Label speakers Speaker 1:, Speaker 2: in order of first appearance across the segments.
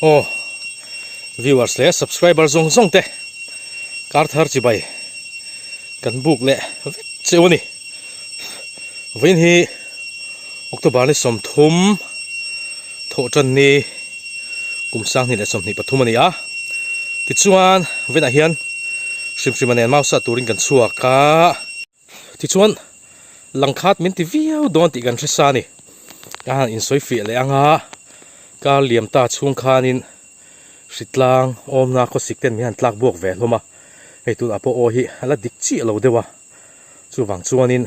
Speaker 1: Aw viewers leh subscriber zawng zawng te kar thar chibai kan buk leh vek cheu a ni. Vawiin hi October ni 30 thawh tan ni kum 2023 a ni a. Tichuan vawiinah hian hrim hrim a nen mau sat turin kan chhuak a. Tichuan, Langkhat min ti viau dawn tih kan hre sa a ni. Ka han insawi fiah leh ang a, kar liam ta chhung khanin hritlang awmna khawsik ten min han tlak buak ve hlawm a, hei tunah pawh aw hi a la dik chiah lo deuh a, chuvang chuanin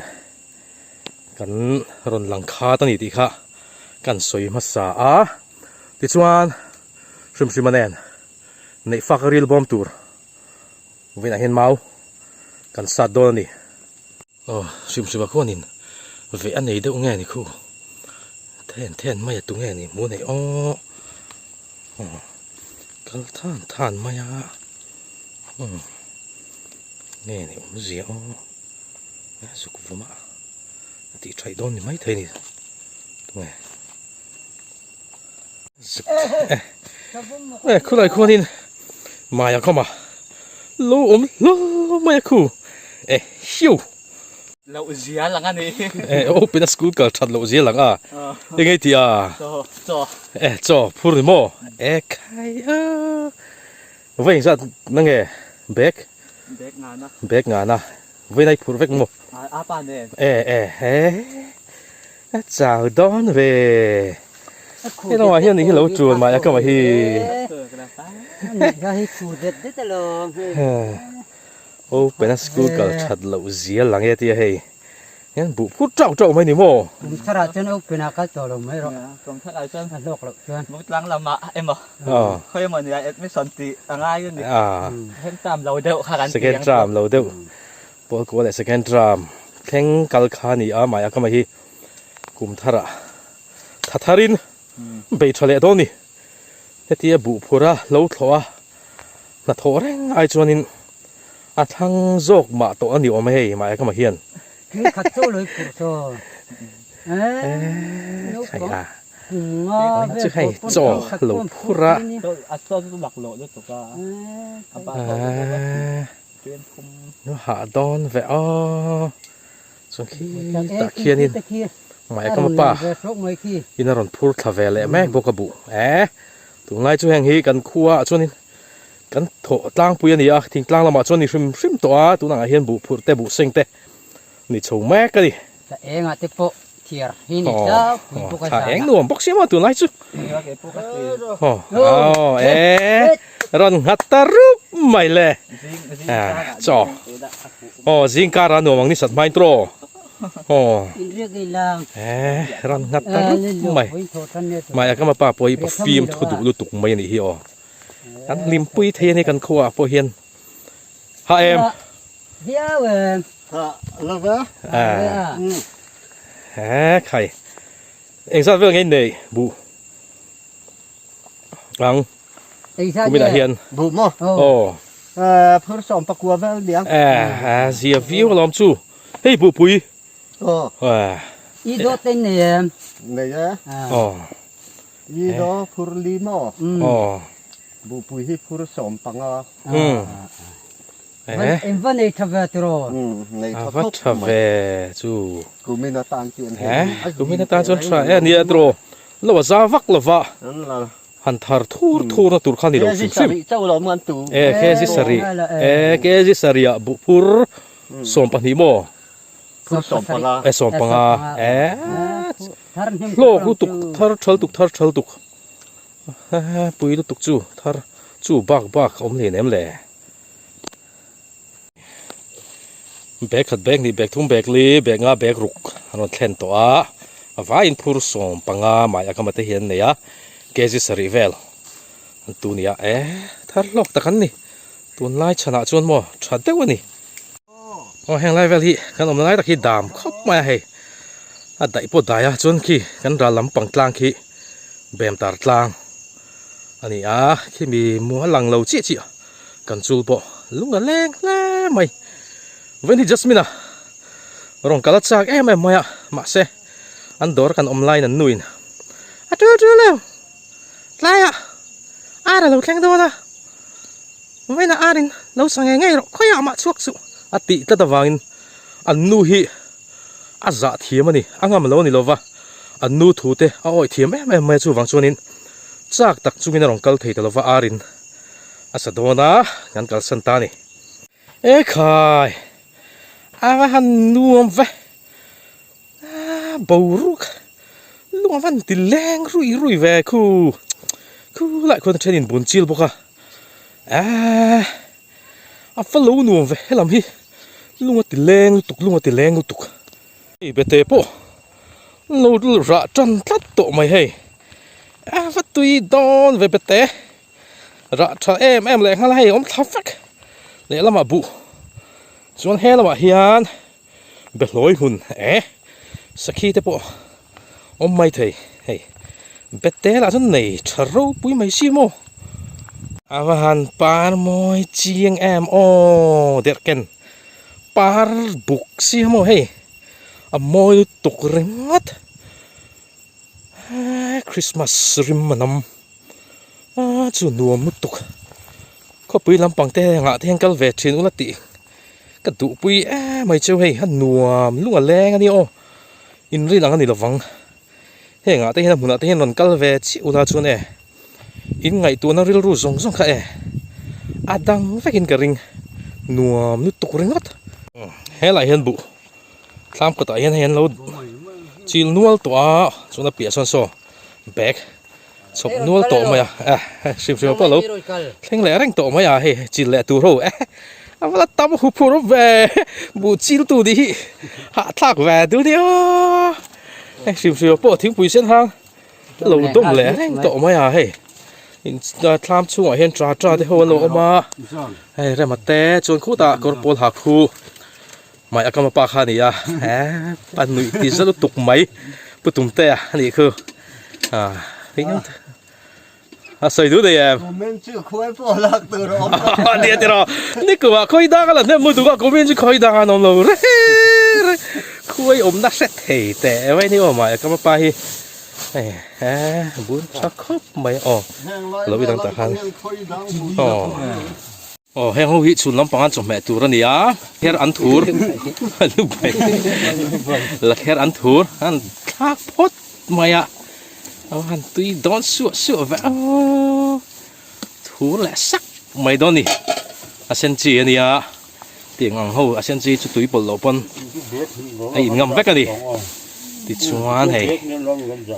Speaker 1: kan rawn langkhat a ni tih kha kan sawi hmasa a. Tichuan, hrim hrima nen neih fak a ril bawm tur. Vawiinah hian mau kan sat dawn a ni. Aw hrim hrim a khuanin veh a nei deuh nge ni khu then then mai a tu nge ni hmuh nei aw kal than than mai a umm nge ni awmzia aw zuk vum a a tih thaih dawn ni maithei a ni tunge. Eh khulai khuanin maia khawma lo awm hlawm mai a khu eh hiu
Speaker 2: loh zia lang a ni
Speaker 1: eh open a school kal that loh zia lang a eng ei tih a
Speaker 2: chaw chaw
Speaker 1: eh chaw phur ni maw eh khai a vawi engzat na nge bag
Speaker 2: bag ngana
Speaker 1: bag ngana vawi nai phur vek maw
Speaker 2: a pa nen
Speaker 1: eh eh eh A chau dawn ve. He lamah hian eng hi lo tul mah a ka mah hi. Open a school kal that loh zia lang e tia hei. Hian buh phur tauh tauh mai ni maw?
Speaker 3: Kum tharah chuan open ah kal tawh lo mai rawh.
Speaker 2: Kum tharah chuan
Speaker 3: a hlawk loh chuan.
Speaker 2: Buk tlang lamah emaw khawi emaw nia admission tih a ngai a ni. Second term lo deuh kha kan ti ang.
Speaker 1: Second term lo deuh. Pawl kua leh second term thleng kal kha a ni a mahia ka mah hi kum tharah tha tharin bei tha leh dawn a ni. Hetia buh phur a lo thlawh a hnathawh reng ai chuanin a thlang zawk mah tawh a ni awm e hei mahia ka mah hian. Chu hei chaw lo phur a. Hah dawn ve aw chuan khi tah khianin mah ka pa in a rawn phur thla ve leh mek bawk a buh eh tunlai chu heng hi kan khua ah chuanin kan thawh tlangpui a ni a thingtlang lamah chuan ni hrim hrim tawh a tunah hian buh phurh te buh seng te ni chho mek a ni.
Speaker 3: Thla engah te pawh thiar hi ni tlangpui bawk a
Speaker 1: Thla eng nuam bawk sia maw tunlai chu. Aw e rawn nghat ta rup mai le. Chaw. Aw zing kar a nuam ang ni sat hmain tawh. Aw. E rawn nghat ta rup mai. Mai a ka pa pawh hi pa fim thu duh lutuk mai a nih hi aw. Kan hlimpui thei a ni kan khuaah pawh hian. Ha em.
Speaker 3: Viau em.
Speaker 4: Ha love.
Speaker 1: À. Ha khai. Eng zat vel ngei nei bu. Ang. Kumina hian.
Speaker 4: Bu mo.
Speaker 1: Oh.
Speaker 4: À phur som pakua vel niang.
Speaker 1: À à zia viau lom chu. Hei bu pui.
Speaker 4: Oh.
Speaker 1: À.
Speaker 3: I do tên nei em.
Speaker 4: Nei e.
Speaker 1: Oh.
Speaker 4: I do phur li mo.
Speaker 1: Oh.
Speaker 4: Bu pui hi phur som panga.
Speaker 1: Ừ.
Speaker 3: Eng va nei tha ve tiraw?
Speaker 4: Nei
Speaker 1: A
Speaker 4: tha
Speaker 1: va
Speaker 4: khawp
Speaker 1: tha
Speaker 4: mai.
Speaker 1: ve chu.
Speaker 4: Kumin atan chuan
Speaker 1: He kumin atan chuan tha e nia tiraw? Lo a za vak lo va.
Speaker 4: An la.
Speaker 1: Han thar thur thur na tur kha ni lo hrim hrim.
Speaker 4: Kg sarih chauh lo man tu.
Speaker 1: E kg sarih. E kg sarih ah buh phur 12 maw?
Speaker 4: Phur 15.
Speaker 1: E 15. E hlawk lutuk thar thal tuk thar thal tuk. Pui lutuk chu thar chu bak bak a awm hlein em le? Bag khat bag hnih bag thum bag li bag nga bag ruk an rawn thlen tawh a a vaiin phur 15 mai a kama te hi an nei a kg sarih vel an tu nia e thar hlawk tak an ni tunlai chhanah chuan maw tha deuh a ni aw heng lai vel hi kan awmna lai tak hi dam khawp mai a hei a daih pawh dai a chuan khi kan ral lampang tlang khi bem tar tlang a ni a khimi mual a lang lo chiah chiah kan chul pawh lung a leng hle mai vawiin hi Jasmine a rawn kal a chak em em mai a mahse an dawr kan awm laiin an nuin a tul tul lo tlaiah. Ar a lo thleng dawn a, vawiinah arin lo sa ngei ngei rawh, khawiah mah chhuak suh a tih tlat avangin an nu hi a zah thiam a ni, a ngam lo a ni lova, an nu thu te a awih thiam em em mai a, chuvang chuanin chak tak chungin a rawn kal thei ta lova arin a sa dawn a, kan kalsan ta a ni. Ekhai! A va han nuam ve! Aaa boruak lung a van ti leng rui rui ve khu khu lai khuan a then in bun chil bawk a aaa a va lo nuam ve helam hi lung a ti leng lutuk lung a ti leng lutuk hei bete pawh lo rah tan tlat tawh mai hei a va tui dawn ve bete rah tha em em leh nghal a hei a awm thla vek lehlamah buh chuan he lamah hian. Behlawi hmun eh sakhi te pawh awm mai thei hei bete lah chuan nei tha ropui mai si maw a va han par mawi chiang em aw derhken par buk si maw hei a mawi lutuk ringawt eee christmas rim a nam. A chu nuam lutuk khawpui lampang te engah te hian kal ve thin ula tih ka duhpui em mai cheu hei a nuam lung a leng a nia aw inrin ang a ni lovang hengah te hian a hmunah te hian rawn kal ve chiah ula chuan e in ngaihtuahna rilru zawng zawng kha e a dang vekin ka ring nuam lutuk ringawt helaiah hian buh thlam kawtah hian hei an lo chil nual tawh a chuan a piah sawn saw bag chhawp nual tawh mai a eh hrim hrim pawh lo thleng leh reng tawh mai a hei chil leh tur ho eh a va la tam hu phur ve buh chil tu nih hi hahthlak ve duh nia hei hrim hrim pawh thingpui sen hang lo dawm leh reng tawh mai a hei in thlam chhungah hian tra tra te ho an lo awm a hei rema te chuan khutah kawr pawl ha khu Mai a kama pa kha a ni a eh pa nuih ti za lutuk mai pu tumte a nih khu ah a sawi duh nei em
Speaker 4: Kumin chu khuai pawh lak tur a awm lo
Speaker 1: nia tiraw nikumah khawi dang a la hnem lutuk a kumin chu khawi dang an awm lo reng reng khuai awmna hre thei teh mai ni aw mai a kama pa hi hei eh bun tha khawp mai aw lo inang tah khan aw. Aw heng ho hi chhun lampang an chawhmeh tur a ni a, kher an thur la kher an thur an thlak phawt mai a, a han tui dawn suah suah ve aw thur leh sak mai dawn a ni, a sen chi a nia tiang ang ho a sen chi chu tui pawlh loh pawn a in ngam vek a ni tichuan hei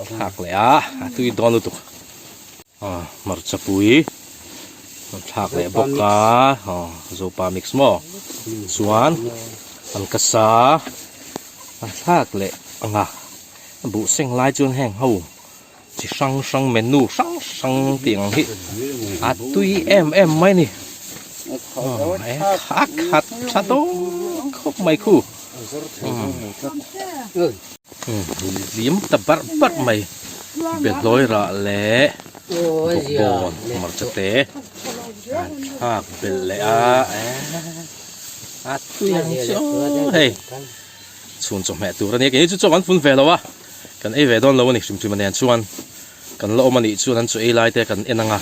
Speaker 1: thlak leh a a tui dawn lutuk. Aw hmarcha pui rawn thlak leh bawk a aw zopa mix maw chuan an ka sa an thlak leh ang a buh seng lai chuan heng ho chi hrang hrang menu hrang hrang tih ang hi a tui em em mai a ni aw a khat tha dawn khawp mai khu Zim ta barh barh mai behlawi rah leh bawkbawn hmarcha te an thlak belh leh a a tui ang chu aw hei chhun chawhmeh tur a nia keini chu chaw kan fun ve lo a kan ei ve dawn lo a ni hrim hrim a nen chuan kan la awm a nih chuan an chaw ei lai te kan en ang a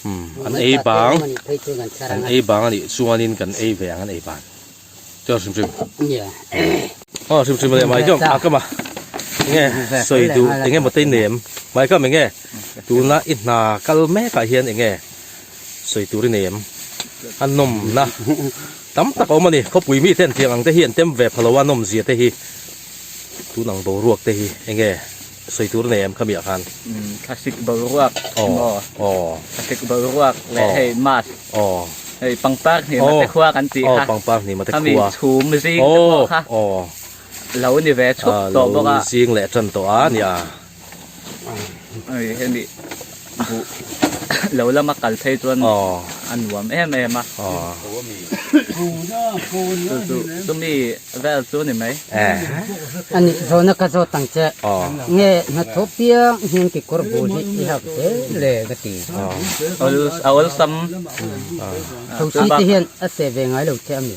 Speaker 1: umm an ei bang an ei bang a nih chuanin kan ei ve ang an ei ban. Chuan hrim hrim. Aw hrim hrim leh mai kam a kama. Enge sawi duh enge maw tei nem mai kam enge tuna i hna kal mek ah hian enge sawi tur i nei em a nawmna tam tak a awm a ni khawpui mi ten tiang ang te hi an tem ve pha lo a nawm zia te hi tun ang boruak te hi enge sawi tur i nei em khami ah khan.
Speaker 2: Thlasik boruak emaw thlasik boruak leh hei mask.
Speaker 1: Aw.
Speaker 2: Hei pangpar hnima te khua kan tih kha.
Speaker 1: Aw pangpar hnima te khua.
Speaker 2: Khami chhum zing te pawh kha.
Speaker 1: Aw.
Speaker 2: Lo ni ve chhup tawh bawk a.
Speaker 1: Lo zing leh tan tawh a nia.
Speaker 2: Hei hemi buh lo lama kal phei chuan a nuam em em a.
Speaker 1: Aw.
Speaker 2: Chu chu chumi vel chu ni mai.
Speaker 3: Ani zawhna ka zawt ang che. Nge hnathawh piang hian kekawr bul hi i hak zel le ka ti.
Speaker 2: A awlsam.
Speaker 3: Thosi te hian a seh ve ngai lo che ami?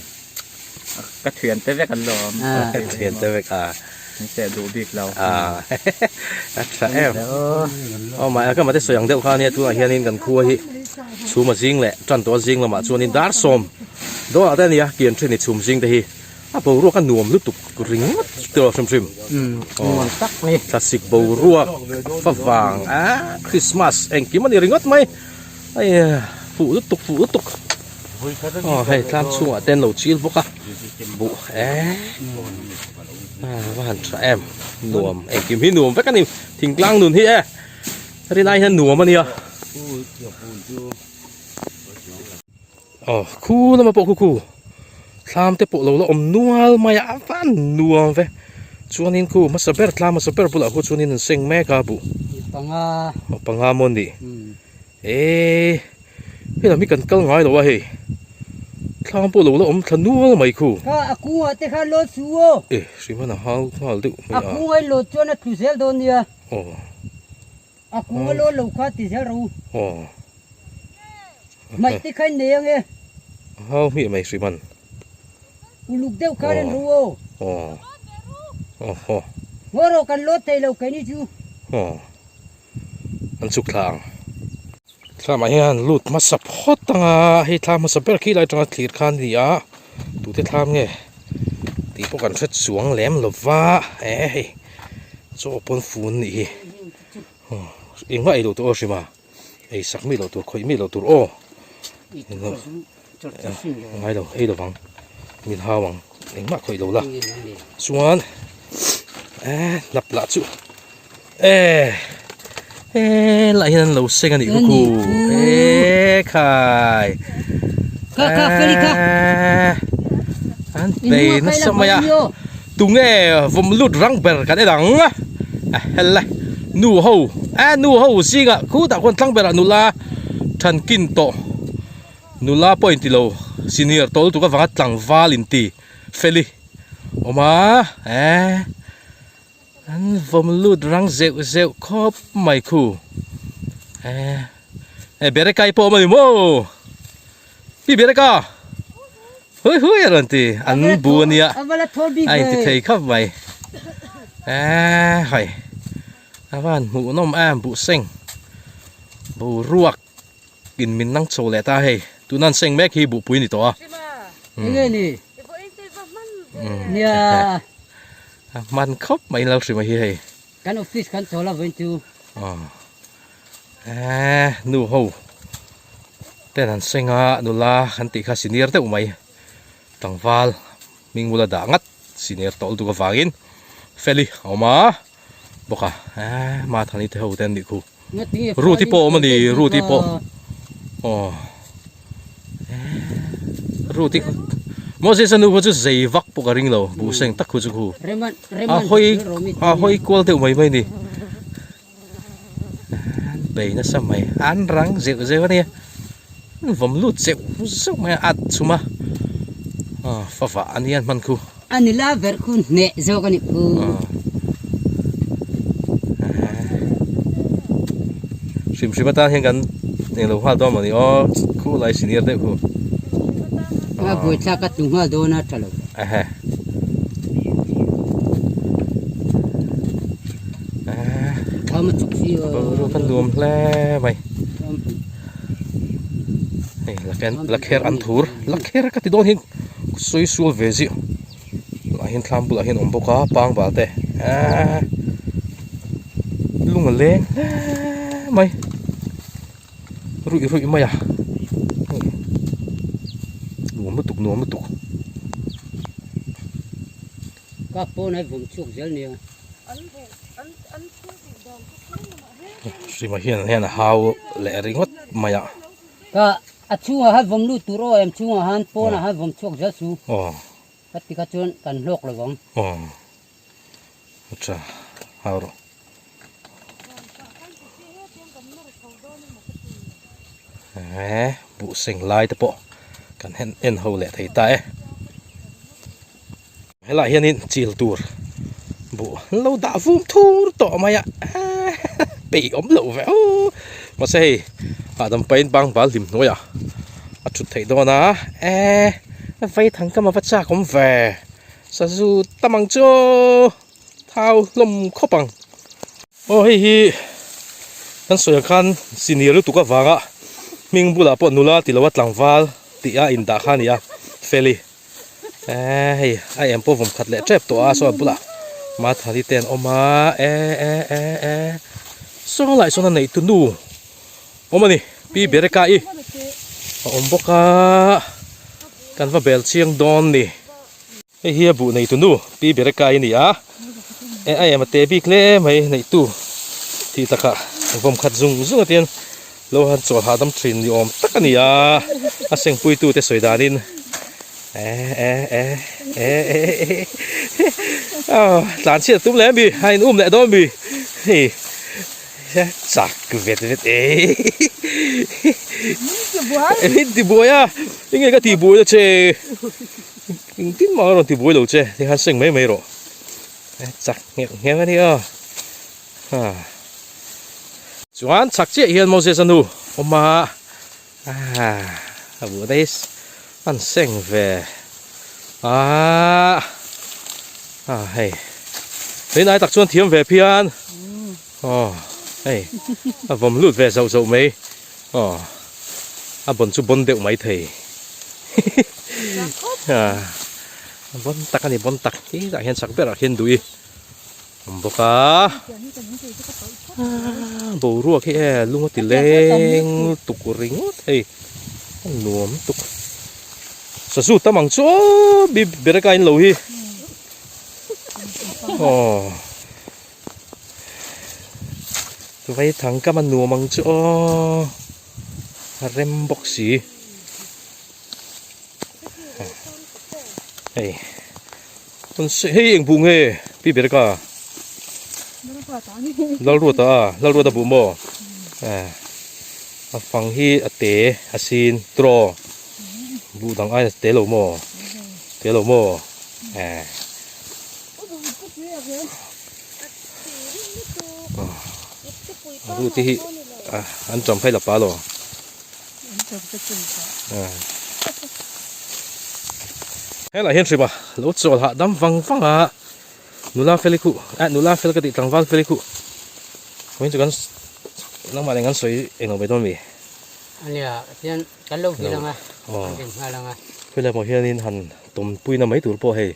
Speaker 2: Ka thiante vek an lo awm.
Speaker 1: Ka thiante vek a.
Speaker 2: Min seh duh bik lo.
Speaker 1: A tha em. Aw mai a ka mate sawi ang deuh kha ania tunah hianin kan khua hi chhum a zing leh tan tawh a zing lamah chuanin dar sawm dawnah te ania kian then i chhum zing te hi a boruak a nuam lutuk ringawt tiraw hrim hrim.
Speaker 3: Nuam tak mai.
Speaker 1: Thlasik boruak favang a Christmas engkim a ni ringawt mai. Hei fuh lutuk fuh lutuk. Aw hei tlang chhungah te an lo chil bawk a buh eee a va han tha em nuam engkim hi nuam vek a ni thingtlang nun hi e rinai hian nuam a nia aw khu lama pawh khu khu thlam te pawh lo la awm nual mai a a van nuam ve chuanin khu hmasa ber thlam hmasa ber bulah khu chuanin an seng mek a buh panga maw ni. Eee helam hi kan kal ngai lo a hei thlam pawh lo la awm thla nual mai khu.
Speaker 3: Kha a kungah te khan lawt su aw.
Speaker 1: E hriman a hau nghal deuh mai a.
Speaker 3: A kung a lawt chuan a tlu zel dawn nia.
Speaker 1: Aw.
Speaker 3: A kung a lawt lo kha ti zel ro.
Speaker 1: Aw.
Speaker 3: Hmaih te kha in nei ang e.
Speaker 1: A hau hmiah mai hriman.
Speaker 3: Uluk deuh khan an ro aw.
Speaker 1: Aw. Aw aw.
Speaker 3: Ngaw rawh kan lawt thei lo keini chu.
Speaker 1: Aw. an chhuk thla ang. Thlamah hian lut hmasa phawt ang a, hei thlam hmasa ber khi lai atanga thlir kha a ni a, tute thlam nge tih pawh kan hre chuang lem lo va, e hei chaw pawn fun a nih hi, engmah ei loh tur aw hrim a, ei sak mi loh tur khawih mi loh tur aw ngai lo ei lovang min hau ang engmah khawih lo la chuan e hnap lah chu e e lah hian an lo seng a nih khu khu e khai
Speaker 3: Kha kha feli kha
Speaker 1: an bei nasa mai a tunge vawm lut rang ber kan en ang a hel e nu ho e nu ho zingah khutah khuan tlang berah nula thankin tawh. Nula pawh inti lo senior tawlh lutuk avanga tlangval inti feli awm a eh an vawm lut rang zeuh zeuh khawp mai khu eh eh berekai pawh awm a ni maw pi bereka hui hui a rawn ti an bu a nia a inti thei khawp mai eh hai a van hmuhnawm em buhseng boruak. In min nang chho leh ta hei tuna an seng mek hi buhpui ni tawh a.
Speaker 3: Enge ni? Nia.
Speaker 1: A hman khawp mai in Lalhrima hi hei.
Speaker 3: Kan office kan chawl a vawiin chu.
Speaker 1: Eh nu ho ten an seng a nula an tih kha senior deuh mai tlangval hming bula dah ngat senior tawh lutuk avangin Feli a awm a bawk a eh Mathani te ho te an nih khu. Ruti pawh awm a ni Ruti pawh aw Ruti Moses a nu kha chu zei vak pawh ka ring lo buh seng tak khu chu khu a hawi a hawi kual deuh mai mai a ni bei nasa mai an rang zeuh zeuh a nia an vawm lut zeuh zeuh mai a at chhum a favah a nia an hman khu.
Speaker 3: A ni la verh khu hneh zawk a nih khu.
Speaker 1: Hrim hrim atan hian kan englo nghal dawn mawni aw khu lai senior deuh khu.
Speaker 3: A buai thlak a tlu nghal dawn a tha lo.
Speaker 1: Ehe.
Speaker 3: Thlam a chuk si aw.
Speaker 1: Boruak a nuam hle mai. Hei lakher an thur lakher ka ti dawn hi sawi sual ve zia lah hian thlam bulah hian a awm bawk a pangbal te eee lung a leng hle mai ruih ruih mai a nuam lutuk nuam lutuk.
Speaker 3: Ka pawn a vawm chhuak zel nia.
Speaker 1: Hrima hian hian a hau leh ringawt mai a.
Speaker 3: Ka a chhungah han vawm lut tur aw em chhungah han pawnah han vawm chhuak zel su.
Speaker 1: Aw.
Speaker 3: Ka ti kha chuan kan hlawk lo vang.
Speaker 1: Aw. Acha hau rawh. Eh buh seng lai te pawh kan en en ho leh thei ta e. Helaiah hianin chil tur buh an lo dah vum thur tawh mai a peih awm loh ve aw mahse hei hahdam pahin bangbal hlim hnuaiah a thut theih dawn a eh vaithang ka ma va chak awm ve sazu tam ang chu aw. Thau hlawm khawp ang. Aw hei hi kan sawi ang khan senior lutuk avanga hming bulah pawh nula ti loa tlangval tih a indah kha a ni a Feli eh hei a em pawh vawm khat leh tep tawh a saw a bulah Mathali te an awm a e e e e saw lai sawn a neih tu nu awm a ni Pi Bereka i a awm bawk a kan va bel chiang dawn ni. Hei hi a buh neitu nu Pi Berekai a ni a, e a em a te bik hle mai neihtu tih takah vawm khat zung zung atian lo han chawl hahdam thin ni awm tak a ni a, a sengpuitu te sawi danin e e e e e e aw tlan chhiat a tum leh ami a in um leh dawn mi hei chak vet vet e min ti buai a enge ka tih buai na che. Engtin mah a rawn ti buai lo che ti khan seng mai mai rawh chak ngheuh ngheuh a nia ha chuan chak chiah hian Moses a nu awm a a buh daih an seng ve a a hei hei tak chuan thiam ve phian aw hei a vawm lut ve zauh zauh mai. Aw a bawn chu bawn deuh mai thei a bawn tak a ni bawn tak hi tah hian chak berah khian duh i awm bawk a boruak hi e lung a ti leng lutuk ringawt hei a nuam lutuk sazu tam ang chu aw bereka in lo hi aw. Vaithang kam a nuam ang chu aw a rem bawk si hei hei eng buh nge pi ber ka Lalruata a Lalruata buh maw a fang hi a te a sin tiraw buh dang aiin a te lo maw te lo maw eh. Ru te hi an ṭam phei la pa lo. Helai hian hrim a lo chawl hah dam vang vang a nula fel hi khuh eh nula fel ka tih tlangval fel hi khuh vawiin chu kan nangmah nen kan sawi englo mai dawn mi.
Speaker 3: Ania hian kan lo vil ang a kan din nghal ang a.
Speaker 1: Helai maw hianin han tawmpuina mai tur pawh hei.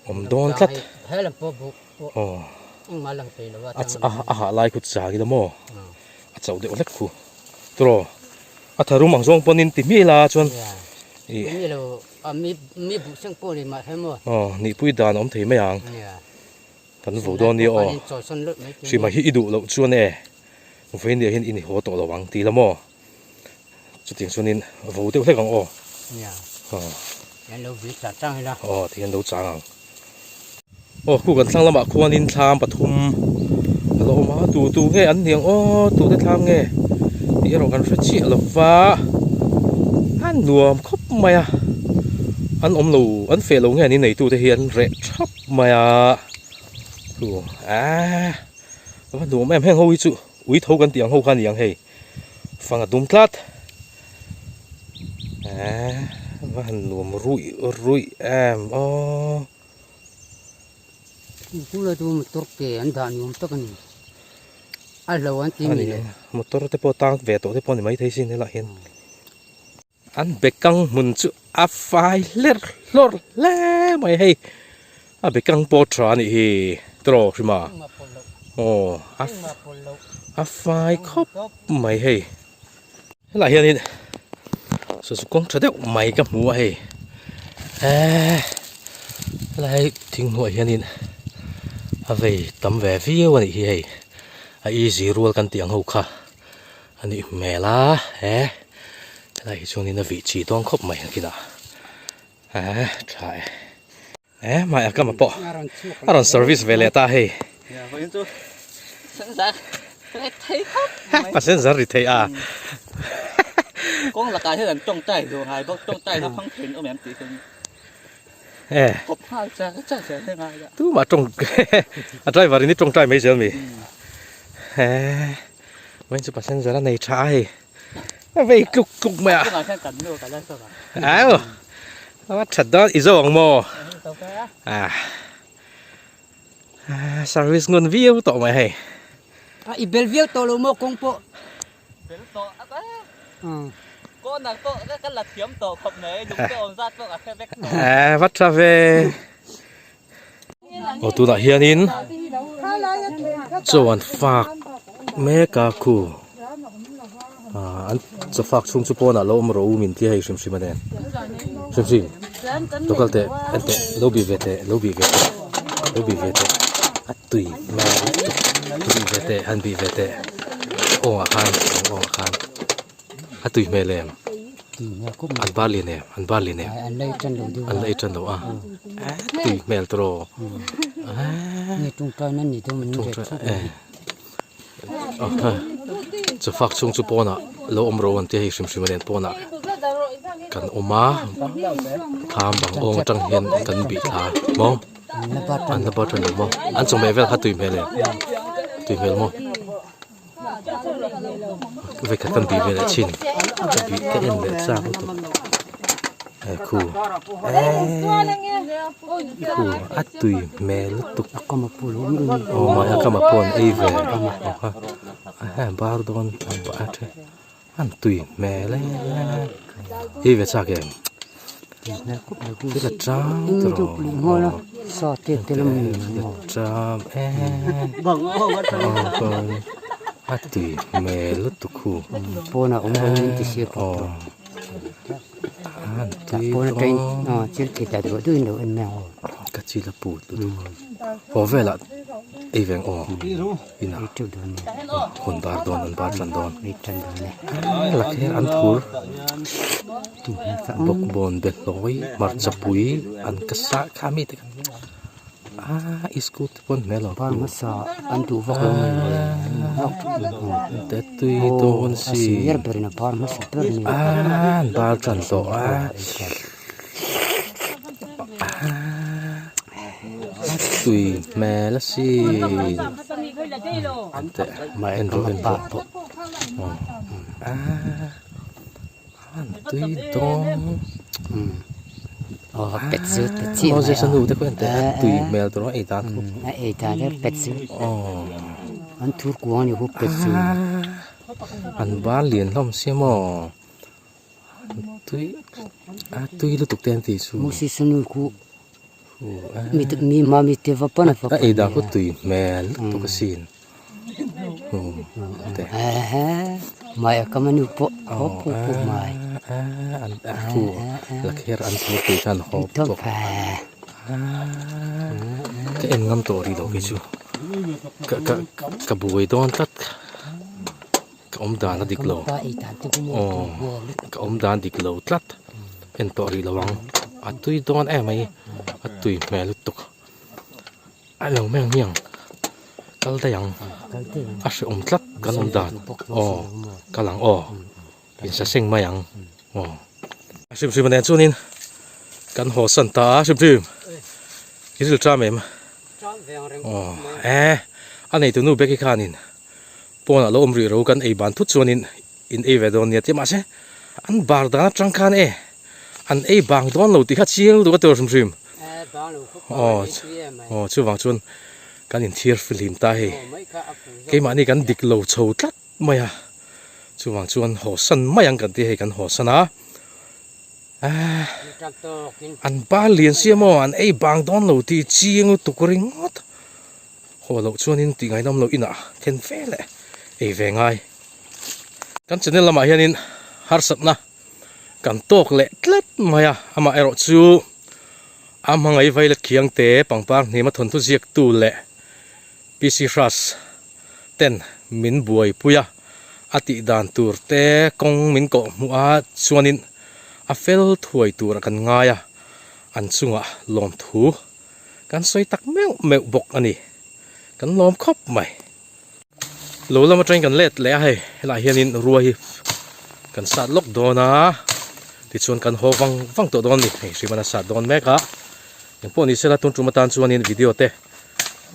Speaker 1: Awm dawn tlat. Aw. A hah lai khu chak ila maw? A chauh deuh hlek khu. Tiraw? A tharum ang zawng pawhin ti hmiah ila chuan ih. Aw, nihpui dan a awm thei mai ang. Kan vo dawn nia aw. Hrima hi i duh loh chuan e, vawiin hian i ni haw tawh lo ang ti ila maw? Chutiang chuanin vo deuh hlek ang aw.
Speaker 3: Nia. Aw. Hian lo vil chang chang ila.
Speaker 1: Aw ti hian lo chang ang. Aw khu kan thlang lamah khuanin thlam pathum a lo awm a, tu tu nge an ni ang aw, tu te thlam nge tih erawh kan hre chiah lo va, a nuam khawp mai a, an awm lo an feh lo nge an inneitu te hi an reh thap mai a, thu aaa a va nuam em heng ho hi chu ui tho kan tih ang ho kha a ni ang hei. Fang a dum tlat eh va han nuam ruih ruih em aw.
Speaker 3: Tuna chu motor ke an dah nuam tak a ni a hlo an ti mi le.
Speaker 1: Motor te pawh tang ve tawh te pawh a ni maithei sin helaiah hian. An bekang hmun chu a fai hler hlawr hle mai hei a bekang pawh tha a nih hi tiraw hrima aw a fai khawp mai hei helaiah hianin sazu kawng tha deuh mai ka hmu a hei eee helai thing hnuaiah hianin a vei tam ve viau a nih hi hei a easy rual kan tih ang ho kha. A nih hmel a he helai hi chuanin a vih chi dawn khawp mai ang kinah eh tha e eh mai a kama pawh a rawn service ve leh ta hei passenger ri thei a
Speaker 2: kawng lakah hian an tawngtai duh ngai bawk tawngtai na phang thein awm em tih khan
Speaker 1: eh tumah tawng a driver in i tawngtai mai zel mi eh Vawiin chu passenger a nei tha a hei a vei tluk tluk mai a au a that dawn i zo ang maw ah Service ngun viau tawh mai hei.
Speaker 3: A i bel viau tawh lo maw kawng pawh.
Speaker 2: Bel tawh a ka Corner pawh ka la thiam tawh khawp mai lung te awm zat pawh ka hre vek tawh.
Speaker 1: Eh va tha ve. Aw tunah hianin chaw an fak mek a khu ah an chaw fak chhung chu pawnah lo awm rawh u min tia hei hrim hrim a nen hrim hrim lo kal teh en teh lo bih ve teh lo bih ve teh lo bih ve teh a tui hmel lutuk bih ve teh han bih ve teh awngah khan awngah khan a tui hmel em. An bar lian em an bar lian em an la ei tan lo a tui hmel tawh chu fak chhung chu pawnah lo awm ro an tia hei hrim hrim a nen pawnah kan awm a thlam bang awng atang hian kan bih thla maw an la bar tan lo maw an chawhmeh vel kha tui hmel em tui hmel maw. Vekhat kan bih ve leh thin ka bih ka en leh chak lutuk he khu khu a tui hmel lutuk aw mahni a kama pawh an ei ve a bar dawn a then an tui hmel e ei ve chak em. A tui hmel lutuk hu ka chil a put lutuk haw velah ei veng aw inah hun bar dawn an bar tan dawn lakher an phur. Bawkbawn be hlawi hmarcha pui an ka sah kha mi te kha aaa iskut te pawn hmel a
Speaker 3: Bar hmasa an duh vak lo mai
Speaker 1: te tui dawn si
Speaker 3: senior berin a bar hmasa ber ni
Speaker 1: aaa an bar tan tawh a a tui hmel a sin teh en rawh en rawh aaa. Tui dawn
Speaker 3: aw pet chu ta chiah
Speaker 1: mai a nu te khuan te tui hmel tur a ei dan khu
Speaker 3: a ei dan te pet chu an thur kuang ani hu pet chu
Speaker 1: an ban lian hlawm sia maw tui a tui lutuk te an ti chu
Speaker 3: moses nu khu mi mi hma mi te va pan
Speaker 1: a ei dan khu tui hmel lutuk asin.
Speaker 3: Mai a kam a nu pawh hawp pawh pawh mai
Speaker 1: lakher an thur tih khan hawp bawk ka en ngam tawh rih lo khi chu ka ka ka buai dawn tlat ka awm dan a dik lo aw ka awm dan dik lo tlat en tawh rih lo ang a tui dawn em mai a tui hmel lutuk. A lo mai ang hmiang kal daih ang a hrehawm tlat kan awm dan aw kal ang aw insa seng mai ang aw a hrim hrim nen chuanin kan haw san ta a hrim hrim i ril ṭam em aw e a neitu nu beki khanin pawnah lo awm rih ro kan ei ban thut chuanin in ei ve dawn nia tih mahse an bar dan atang khan e an ei bang dawn lo tih kha chiang lutuk a tur hrim hrim aw aw chuvang chuan kan inthiar fihlim ta hei keimahni kan dik lo chho tlat mai a chuvang chuan haw san mai ang kan ti hei kan haw san a an bal lian sia maw an ei bang dawn lo tih chiang lutuk ringawt. Haw loh chuanin tih ngaihnawm loh inah then fe leh ei ve ngai. Kan channel lamah hianin harsatna kan tawk leh tlat mai a, amah erawh chu a hmangaih violet khiang te pangpar hnima thawnthu ziaktu leh PC Hras ten min buaipui a, a tih dan tur te kawng min kawh hmuh a chuanin a fel thuai tur a kan ngai a, an chungah lawmthu Kan sawi tak meuh meuh bawk a ni. Kan lawm khawp mai. Lo lam atangin kan let leh a hei helaiah hianin rua hi kan sat lawk dawn a tichuan kan haw vang vang tawh dawn a ni hei hriman a sat dawn mek a engpawh ni sela tun tum atan chuanin video te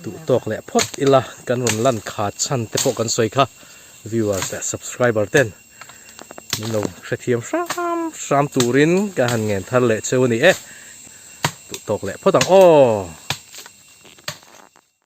Speaker 1: duh tawk leh phawt ila kan rawn lan khat chhan te pawh kan sawi kha viewers leh subscriber ten min lo hrethiam hram hram turin ka han ngen thar leh cheu a ni e. Duh tawk leh phawt ang aw.